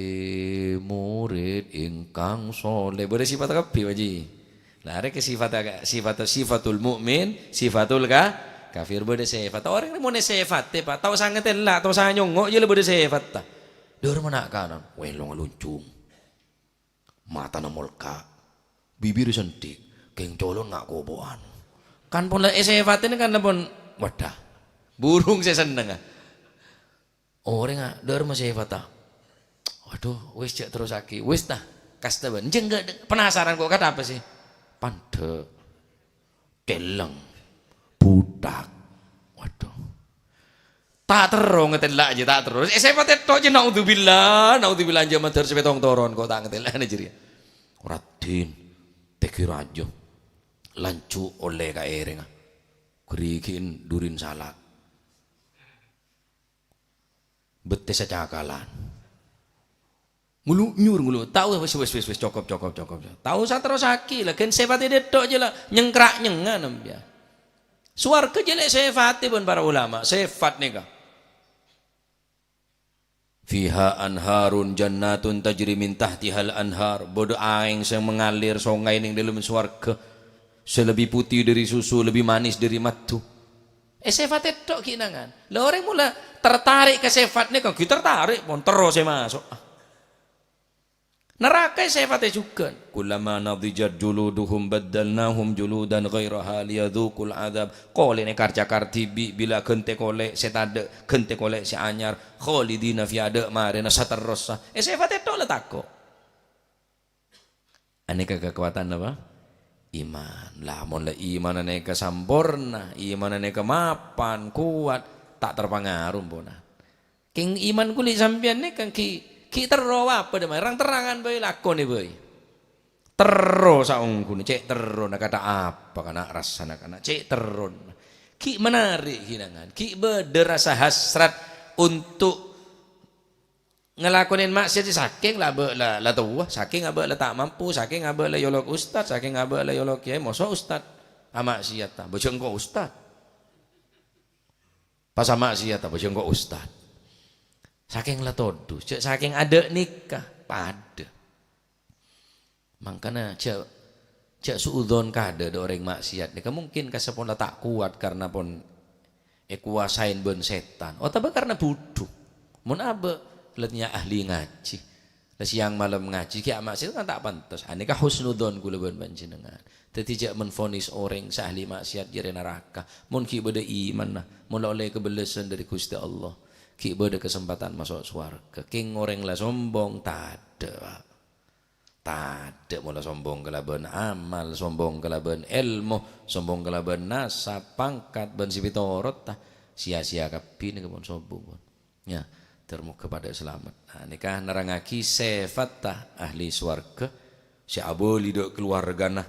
murid ingkang soleh. Bâdâ sifatta kabbhi, Pak Ji. Lah, arè ke sifat, sifat, sifatul mukmin, sifatul ka-, kafir. Bâdâ sifat. Orèng mon sifate, Pak, ta' osa ngatèla', ta' osa nyongngo', jiyâ la bâdâ sifatta. Dâr mana' kanan, welong luncung. Matana molka'. Bibir sendhik, kèng colon nga' kopo'an. Kan pon la èsèfatin kan la pon, wadah. Burung sè sennengnga. Orèngnga dâr ma' sèfatta. Waduh, wis jhâ' terrosaghi. Wis ta, kasta bân. Jhâ' enggak penasaran kok, kata apa sih? Pandhâ'. Celleng. Buthak. Waduh. Ta' terro ngatèla' jiyâ, ta' terro. Eh, sèfatta tho' jiyâ, naudzubillah. Naudzubillah, jhâ' mandhâr sapèttong toron kok ta' ngatèla' jârèya. Raddhin, tèghi rajâ. Lanjhu' ollè kaèrèngnga. Ghârighi'in durin salak. Bettessa cakalan. Ngulu-nyur, ngulu. Tao, wis, wis, wis, wis, cokop, cokop, cokop. Tao saterrossaghi, la, ghân sèfatta dâ' tho' jiyâ, la, nyengkra'-nyengnga, nambiyâ. Sowarghâ jiyâ lè' sèfatta bân para ulama, sèfat nèka. "Fiha anharun jannatun tajri min tahtihal anhar." Bâdâ aèng sè mangalir songay neng dâlem sowarghâ, sè lebbi putih dâri susu, lebbi manis dâri maddhu. Eh, sèfatta tho' ghi' nangan. La, orèng mola tertarik ka sèfat nèka, ghi' tertarik pon terro sè maso'. Neraka sèfatta jhughân. "Kullama nadijat juluduhum baddalnahum juludan ghairaha liyadzuqul adzab." Kolèna èkar-cakar dhibi', bilâ ghântè kolè' sè tadâ', ghântè kolè' sè anyar. Khalidina fiha, dâ' marèna saterrossa. Eh, sèfatta tho' la tako'. Anèka kakowadhân apa? Iman. Lah, mon la imanna nèka samporna, imanna nèka mapan, kowat, ta' terpengaruh, ampon. Kèng iman kulâ sampèyan nèka ghi', ghi' terro apa, dhâ' ma-, rang-terrangan bhâi, lakonè bhâi. Terro saongghuna, cè' terrona, kata apa kana' rassana kana', cè' terrona. Ghi' menarik, ghi' nangan, ghi' bâdâ rasa hasrat untuk ngalakonè maksiat, sakèng la abâ' la, la towa, sakèng abâ' la ta' mampu, sakèng abâ' la èolok ustad, sakèng abâ' la èolok kèyaè, mosok ustad amaksiat, ta, bâjâ engko' ustad. Pas amaksiat, ta, bâjâ engko' ustad. Sakèng la todus, jhâ' sakèng adâ' nèka, padâ. Mangkana jhâ', jhâ' su'udzon kadâ' dâ' orèng maksiat nèka, mungkin kassa' pon la ta' kowat karna pon èkowasaè bân sètan, otabâ karna budhu. Mon abâ' la tèya ahli ngajhi, la sèyang malem ngajhi, ghi' amaksiat kan ta' pantes. Anèka husnudzon kulâ bân panjhennengan. Dhâddhi jhâ' menvonis orèng sè ahli maksiat jârèya naraka. Mon ghi' bâdâ imanna, mon la ollè kabellâsân dâri Ghustè Allah, ghi' bâdâ kasempadhân maso' sowarghâ. Kèng orèng la sombong, tadâ', Pa'. Tadâ' mola sombong kalabân amal, sombong kalabân èlmo, sombong kalabân nasab, pangkat, bân sè pètorotta. Sia-sia kabbhi nèka pon sombong, pon. Ya, ter-, moghâ padâ salamet. Nah, nèka nerrangngaghi sèfatta ahli sowarghâ sè abâli dâ' kaluwargana.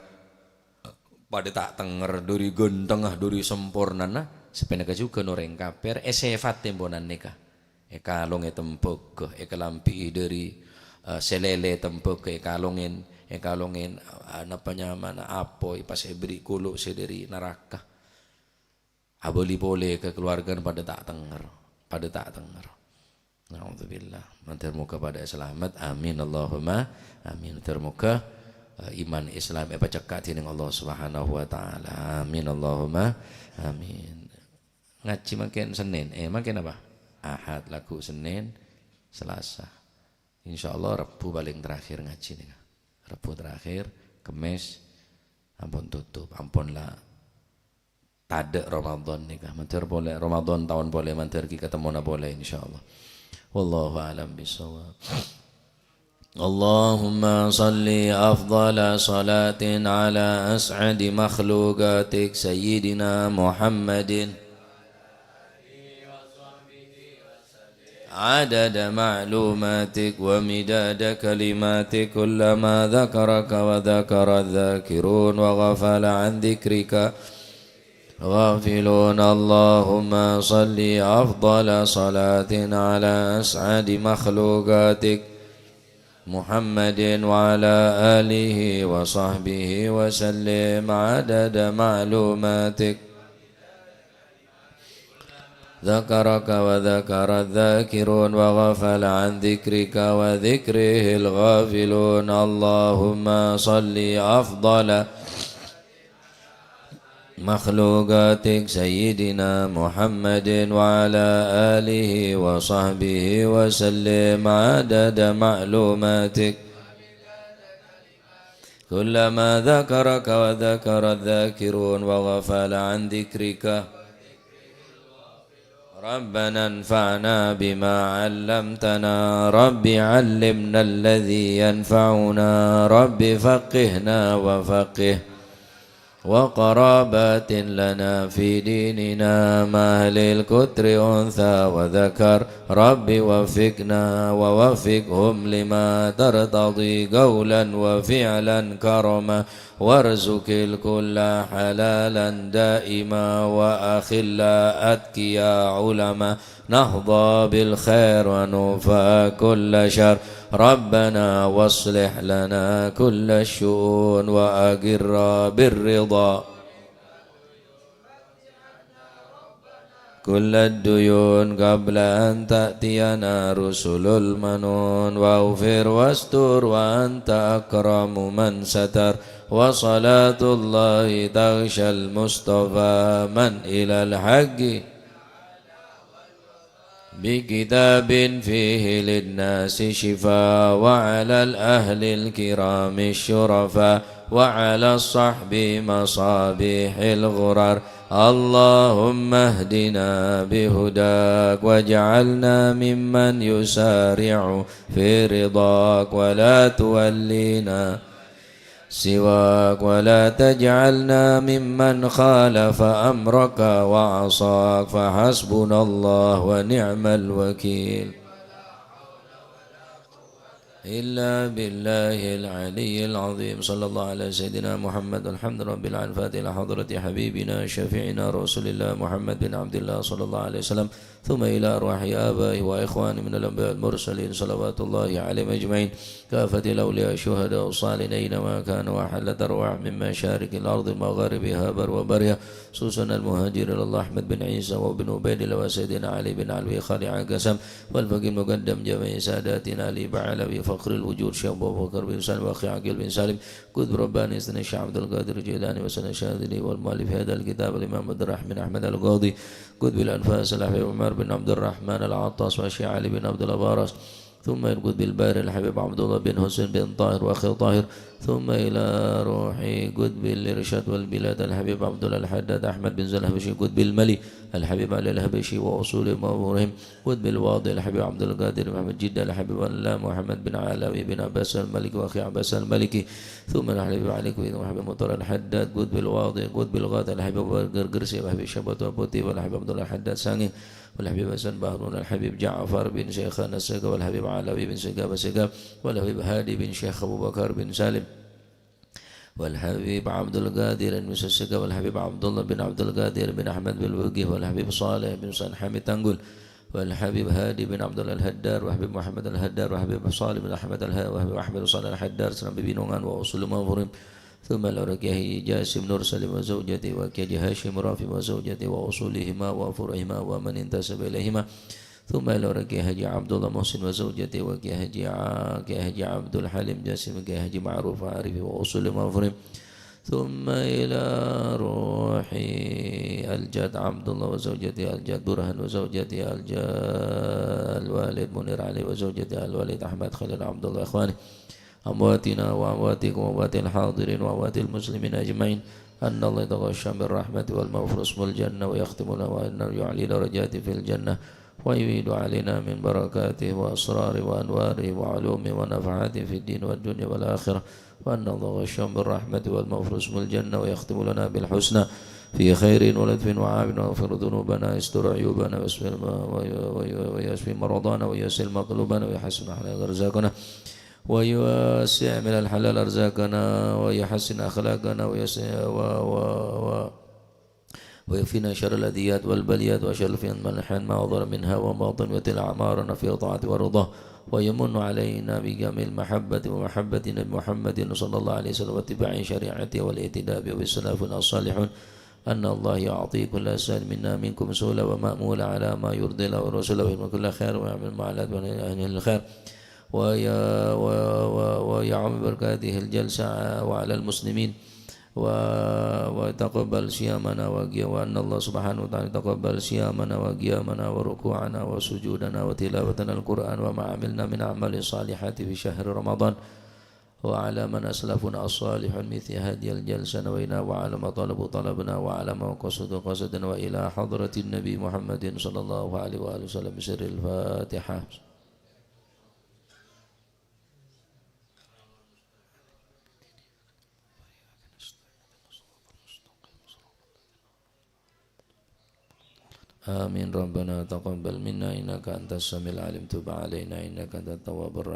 Padâ ta' tènger, dâri ghântengnga, dâri sampornana, sapanèka jhughân orèng kafir, èsèfat temponan nèka. Èkalongè tembhâghâ, èkalambi'i dâri, eh, sè lèlè tembhâghâ, èkalongè, èkalongè, eh, napa nyamana, apoy, pas èberri' kolo' sè dâri naraka. Abâli polè ka kaluwargana padâ ta' tènger, padâ ta' tènger. Naudzubillah. Mandhâr moghâ padâ salamet. Amin, Allahumma amin. Mandhâr moghâ, eh, iman Islam èpacekka' dening Allah Subhanahu wa Ta'ala. Amin, Allahumma amin. Ngajhi mangkèn Senin. Eh, mangkèn apa? Ahad, lagghu' Senin, Selasa. Insyaallah Rebbhu palèng terakhir ngajhi nèka. Rebbhu terakhir, Kemis ampon tutup, ampon la tadâ' Ramadan nèka. Mandhâr polè, Ramadan taon polè, mandhâr ghi' katemmowa polè, insyaallah. Wallahu a'lam bishawab. Allahumma shalli afdhala shalatin ala as'adi makhluqatik Sayyidina Muhammadin. عدد معلوماتك ومداد كلماتك، كلما ذكرك وذكر الذاكرون وغفل عن ذكرك غافلون. اللهم صل أفضل صلاة على أسعد مخلوقاتك محمد وعلى آله وصحبه وسلم عدد معلوماتك. ذكرك وذكر الذاكرون وغفل عن ذكرك وذكره الغافلون. اللهم صل أفضل مخلوقاتك سيدنا محمد وعلى آله وصحبه وسلم عدد معلوماتك. كلما ذكرك وذكر الذاكرون وغفل عن ذكرك. ربنا انفعنا بما علمتنا. رب علمنا الذي ينفعنا. رب فقهنا وفقه وقرابات لنا في ديننا مع أهل القطر أنثى وذكر. رب وفقنا ووفقهم لما ترتضي قولا وفعلا كرما، وارزق الكل حلالا دائما وأخلا أتقيا علما نحظى بالخير ونوفى كل شر. ربنا واصلح لنا كل الشؤون وأقر بالرضا كل الديون قبل أن تأتينا رسل المنون. واغفر واستر وأنت أكرم من ستر. وصلاة الله تغشى المصطفى من إلى الحق بكتاب فيه للناس شفاء، وعلى الأهل الكرام الشرفاء، وعلى الصحب مصابيح الغرر. اللهم اهدنا بهداك، واجعلنا ممن يسارع في رضاك، ولا تولينا سواك، ولا تجعلنا ممن خالف أمرك وعصاك، فحسبنا الله ونعم الوكيل. إلا بالله العلي العظيم. صلى الله على سيدنا محمد. الحمد رب العالمين. الفاتحة إلى حضرة حبيبنا شفيعنا رسول الله محمد بن عبد الله صلى الله عليه وسلم. ثم إلى أرواح آبائه وإخوانه من الأنبياء والمرسلين صلوات الله عليهم أجمعين، كافة الأولياء الشهداء الصالحين أينما كانوا، وحلت أرواح من مشارق الأرض ومغاربها بر وبرها، خصوصا المهاجر إلى الله أحمد بن عيسى وابن عبيد الله وسيدنا علي بن علوي خالع قسم، والفقيه المقدم جميع ساداتنا علي بعلوي فخر الوجود شيخ أبو بكر بن سالم وأخي عقيل بن سالم قطب رباني سيدنا الشيخ عبد القادر الجيلاني وسيدنا الشاذلي والمؤلف هذا الكتاب الإمام عبد الرحمن أحمد القاضي قطب الأنفاس الحبيب عمر بن عبد الرحمن العطاس والشيخ علي بن عبد الله باراس، ثم إلى قطب الباري الحبيب عبد الله بن حسين بن طاهر وأخي طاهر، ثم إلى روح قطب الإرشاد والبلاد الحبيب عبد الله الحداد أحمد بن زين الحبشي قطب الملي الحبيب علي الحبشي وأصولهم وفروعهم قطب الواضح الحبيب عبد القادر محمد جدة الحبيب الله محمد بن علوي بن عباس المالكي وأخي عباس المالكي، ثم الحبيب علي بن محمد مطر الحداد قطب الواضح قطب الغاث الحبيب أبو بكر قرسي والحبيب شبة أبو طيب والحبيب عبد الله الحداد سانغي والحبيب حسن بحرون الحبيب جعفر بن شيخان السقاف والحبيب علوي بن سقاف السقاف والحبيب هادي بن شيخ أبو بكر بن سالم والحبيب عبد القادر بن سسقة والحبيب عبد الله بن عبد القادر بن أحمد بن بوقيه والحبيب صالح بن حسين حامد تنقل والحبيب هادي بن عبد الله الهدار والحبيب محمد الهدار والحبيب صالح بن أحمد الها والحبيب أحمد صالح الهدار سلام ببينونgan وأصول مغفورين. ثم إلى روح كياهي جاسم نور سليم وزوجته وكياهي هاشم رافي وزوجته وأصولهما وفروعهما ومن انتسب إليهما. ثم إلى روح كياهي حاجي عبد الله محسن وزوجته وكياهي حاجي ع-، كياهي حاجي عبد الحليم جاسم وكياهي حاجي معروف عارف وأصول مغفورين. ثم إلى روح الجد عبد الله وزوجته الجد برهان وزوجته الج-، الوالد منير علي وزوجته الوالد أحمد خليل عبد الله وإخوانه أمواتنا وأمواتكم وأموات الحاضرين وأموات المسلمين أجمعين، أن الله يتغشاهم بالرحمة والمغفرة ويسكنهم الجنة ويختم لهم وأن يعلي درجاتهم في الجنة ويعيد علينا من بركاته وأسراره وأنواره وعلومه ونفحاته في الدين والدنيا والآخرة، وأن الله يتغشاهم بالرحمة والمغفرة ويسكنهم الجنة ويختم لنا بالحسنى في خير ولطف وعافية ويغفر ذنوبنا ويستر عيوبنا ويشفي، ويشفي مرضانا وييسر مطلوبنا ويحسن أحوال أرزاقنا ويوسع من الحلال أرزاقنا ويحسن أخلاقنا ويس-، و-، و-، و-، ويكفينا شر الأذيات والبليات وشر الفتن والمحن ما ظهر منها وما بطن، ويطيل أعمارنا في طاعته ورضاه، ويمن علينا بجميل المحبة ومحبة النبي محمد صلى الله عليه وسلم واتباع شريعته والاهتداء به وبسلفنا الصالحون، أن الله يعطي كل إنسان منا منكم سؤلا ومأمولا على ما يرضي الله ورسوله من كل خير ويعمل ما على أهل الخير. ويا-، و-، و-، ويعم بركاته الجلسة وعلى المسلمين، و-، ويتقبل صيامنا وقيا-، وأن الله سبحانه وتعالى يتقبل صيامنا وقيامنا وركوعنا وسجودنا وتلاوتنا القرآن وما عملنا من أعمال صالحة في شهر رمضان، وعلى من أسلفنا الصالحون مثل هذه الجلسة نوينا، وعلى ما طلبوا طلبنا، وعلى ما قصدوا قصدنا، وإلى حضرة النبي محمد صلى الله عليه وآله وسلم بسر الفاتحة. آمين. ربنا تقبل منا إنك أنت السميع العليم، تب علينا إنك أنت التواب الرحيم.